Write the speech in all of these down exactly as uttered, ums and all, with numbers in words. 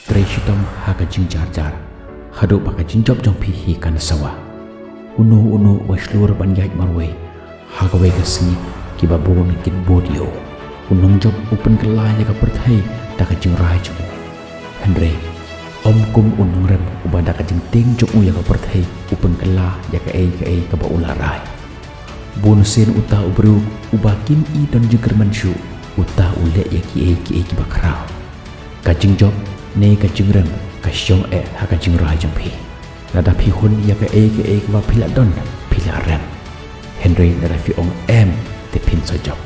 trei shitom ha ka jingjarjar, haduh ba ka jingjop jong phi hi kan sawa. Uno uno uba shlur ban ïaid marwei ha kawei ka sngi, kiba bun kin bud ïa u. U nongjop u pynkylla ïa ka pyrthei da ka jingrai jong u. Hynrei ym kum u nongrem uba da ka jingtieng jong u ïa ka pyrthei u pynkylla ïa kaei kaei kaba u la rai. Bun sien uta u briew uba kim i don jingkyrmen shuh, uta u leh ïa kiei kiei kiba khraw. Ka jingjop ne ka jingrem ka shong eh ha ka jingrai jong phi. Lada phi hun ïa kaei kaei kaba phi la don, phi la rem. Hynrei lada phi ong em, te phin sa jop.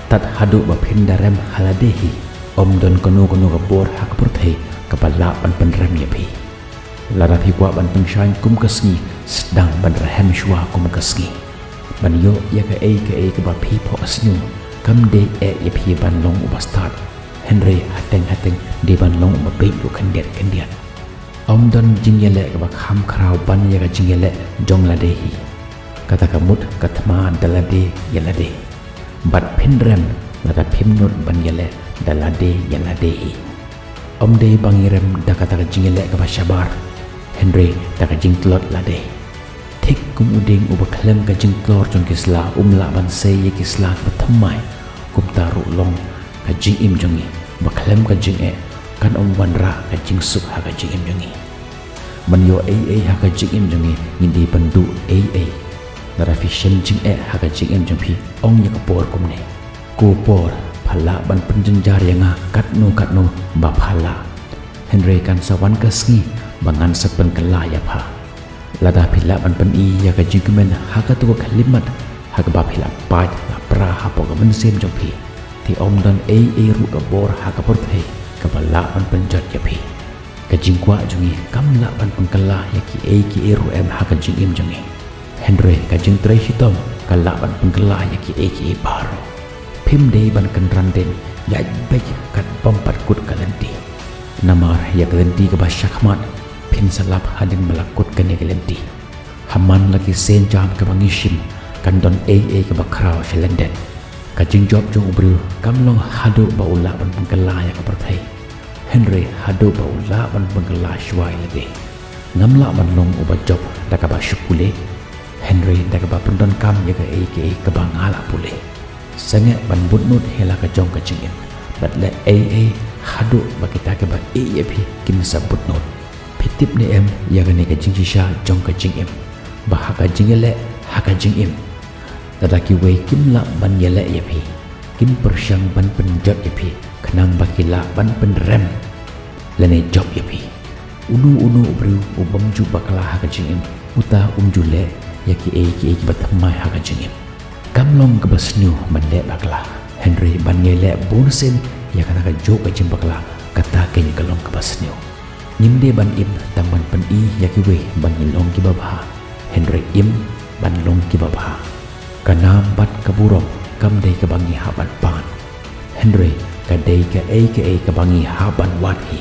Tad haduh ba phin da rem ha lade hi, ym don kano kano ka bor ha ka pyrthei kaba lah ban pynrem ïa phi. Lada phi kwah ban pynshaiñ kum ka sngi, sdang ban rhem shuwa kum ka sngi. Ban ïoh ïa kaei kaei kaba phi phohsniew, kam dei eh ïa phi ban long uba stad, hynrei hateng hateng dei ban long uba bieit ruh khyndiat khyndiat. Ym don jingïaleh kaba kham khraw ban ïa ka jingïaleh jong lade hi. Kata ka mut ka thma da lade ïa lade. Bad phin rem lada phim nud ban ïaleh da lade ïa lade hi. Ym dei ba ngi rem da kata ka jingïaleh kaba shabar, hynrei da ka jingtlot lade. Thik kum u dieng uba khlem ka jingtlor jong ki sla um lah ban sei ïa ki sla kiba thymmai, kumta ruh long ka jingim jong ngi, ba khlem ka jingeh kan ym wanrah ka jingsuk ha ka jingim jong ngi. Ban ïoh ei ei ha ka jingim jong ngi, ngi dei ban duh ei ei. Lada phi shem jingeh ha ka jingim jong phi, ong ïa ka por kumne: Ko por, pha lah ban pynjynjar ïa nga katno katno ba pha lah. Hynrei kan sa wan ka sngi ba ngan sa pynkylla ïa pha. Lada phi lah ban pyni ïa ka jingkmen ha kato ka khyllipmat ha kaba phi la pait la pra hapoh ka mynsiem jong phi, te ym don ei ei ruh ka bor ha ka pyrthei kaba lah ban pynjot ïa phi. Ka jingkwah jong ngi kam lah ban pynkylla ïa kiei kiei ruh em ha ka jingim jong ngi. Hynrei ka jingtrei shitom ka lah ban pynkylla ïa kiei kiei baroh. Phim dei ban kynran dien, ïaid beit katba ym pat kut ka lynti. Namar ïa ka lynti kaba shakhmat phin sa lap hadien ba la kut kane ka lynti. Ha man la ki sienjam kaba ngi shim, kan don ei ei kaba khraw sha lyndet. Ka jingjop jong u briew kam long haduh ba u lah ban pynkylla ïa ka pyrthei, hynrei haduh ba u lah ban pynkylla shuwa ïa lade. Ngam lah ban long uba jop da kaba shu pule, hynrei da kaba pyndonkam ïa kaei kaei kaba nga la pule. Sangeh ban bud nud ïa la ka jong ka jingim, bad leh ei ei haduh ba kita kiba ïeit ïa phi kin sa bud nud. Phi tip ne em ïa kane ka jingshisha jong ka jingim, ba ha ka jingïaleh ha ka jingim, lada kiwei kim lah ban ïaleh ïa phi, kin pyrshang ban pynjot ïa phi khnang ba ki lah ban pynrem lane jop ïa phi. Uno uno u briew u bym ju bakla ha ka jingim, uta um ju leh ïa kiei kiei kiba thymmai ha ka jingim. Kam long kaba sniew ban leh bakla, hynrei ban ïaleh bunsien ïa kata kajuh ka jingbakla, kata keiñ ka long kaba sniew. Ngim dei ban im tang ban pyni ïa kiwei ba ngi long kiba bha, hynrei im ban long kiba bha. Ka nam bad ka burom kam dei kaba ngi hap ban pan, hynrei ka dei kaei kaei kaba ngi hap ban wad hi.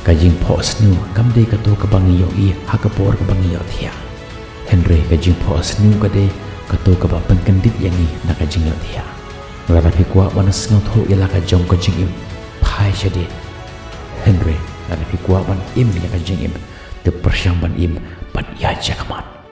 Ka jingphohsniew kam dei kato kaba ngi ïohi ha ka por kaba ngi ïohthiah, hynrei ka jingphohsniew ka dei kato kaba pynkyndit ïa ngi na ka jingïohthiah. Lada phi kwah ban sngewthuh ïa la ka jong ka jingim, phai shadien. Hynrei lada phi kwah ban im ïa ka jingim, te pyrshang ban im bad ïaid shakhmat.